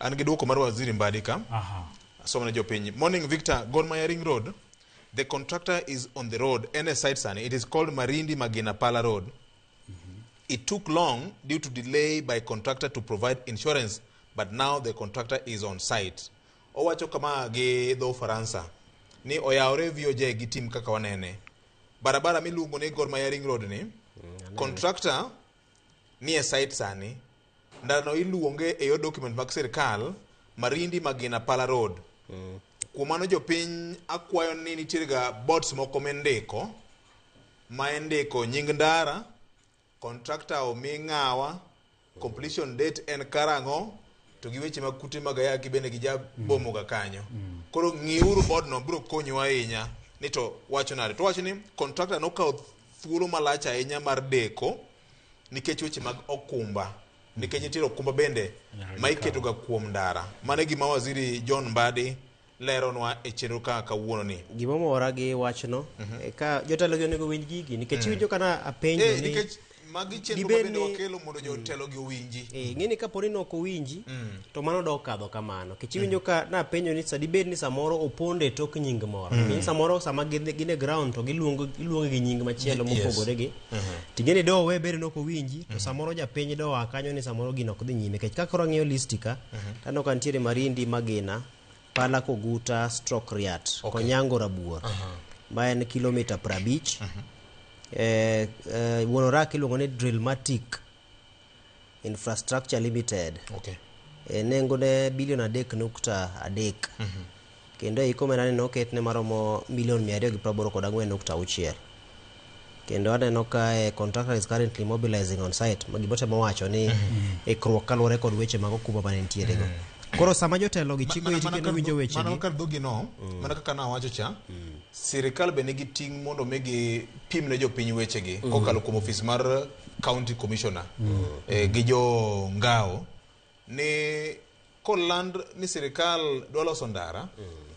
An gi duoko mar Waziri Mbadi ka. Asomone jopiny. Morning Victor, Gor Mahia Ring Road. The contractor is on the road. En e site sani. It is called Marindi Magina Pala Road. It took long due to delay by contractor to provide insurance, but now the contractor is on site. Owacho kama gi dho Faransa ni oyawre VOJ gi tim kaka wanene. Barabara miluongo ni Gor Mahia Ring Road ni, contractor ni e site sani. Ndarano iluonge e yor document mag sirkal Marindi Magina Pala Road. Kuom mano jopiny akwayo ni nitiere ga boards moko mindiko ma indiko nying ndara, contractor omi ng'awa, completion date en karang'o, to gi weche mag kute mag ayaki bende gijabomo ga kanyo. Koro ng'iuru board no biro konyu ahinya ni to wacho nade. To wacho ni contractor nokawo thuolo malach ahinya mar deko nikech weche mag okumba. Nikech nitiere okumba bende ma iketo ga kuom ndara. Mano e gima Waziri John Mbadi leronwa e chenro ka kawuono ni. Gima omora gi wachno, ka jotelo gi onego winj gigi nikech iwinjo kana apenjo ni Nikech magi chenro ma dibed bende ni- wakelo mondo jotelo gi owinji. Ing'e ni kapo ni nok owinji to mano dok kadho kamano. Nikech iwinjo ka napenjo ni sa dibed ni samoro opondo e tok nying moro. Nikech samoro sama gin e ground to giluongo iluonge gi nying machielo mopogore gi. Ting'e ni do we bedo ni ok owinji to samoro japiny do a kanyo ni samoro gino ok dhi nyime. Nikech ka koro ang'iyo listi ka taneno ka nitiere Marindi Magina, Pala Koguta stroke Riat, Konyango Rabuor. Ma en kilomita 50. Wuon orak iluongo ni Drillmatic Infrastructure Limited. Nengo ne bilion 3.3. Kendo ei komena ni noketne maromo milion 284.6. Kendo aneno ka contractor is currently mobilizing on site. Ma gimotemo wacho ni ikruok kaluwore kod weche mag okumba mane nitiere go. Koro sama jotelo gi chiko iti kendo winjo weche Mana gi. kar dhogi no, mana kaka nawacho cha, sirikal be nigi ting' mondo mi gipim ne jopiny wechegi kokalo kuom ofis mar county commissioner gi jo ngao ni koland ni sirikal dwa loso ndara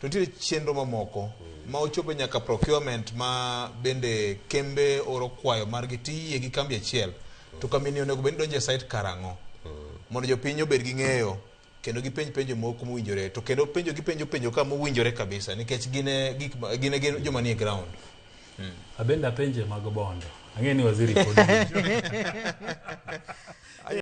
to nitiere chenro mamoko ma ochopo nyaka procurement ma bende kembe oro kwayo margi tiyie gi kambi achiel to kambi ni onego bed ni donjo e site karang'o mondo jopiny obed gi ng'eyo kendo gipenj penjo moko mowinjore to kendo penjo gipenjo penjo ka mowinjore kabisa nikech gin e gik ma- gin e gin joma nie ground. Abende apenje mag bondo. Ang'e ni waziri pod winjo.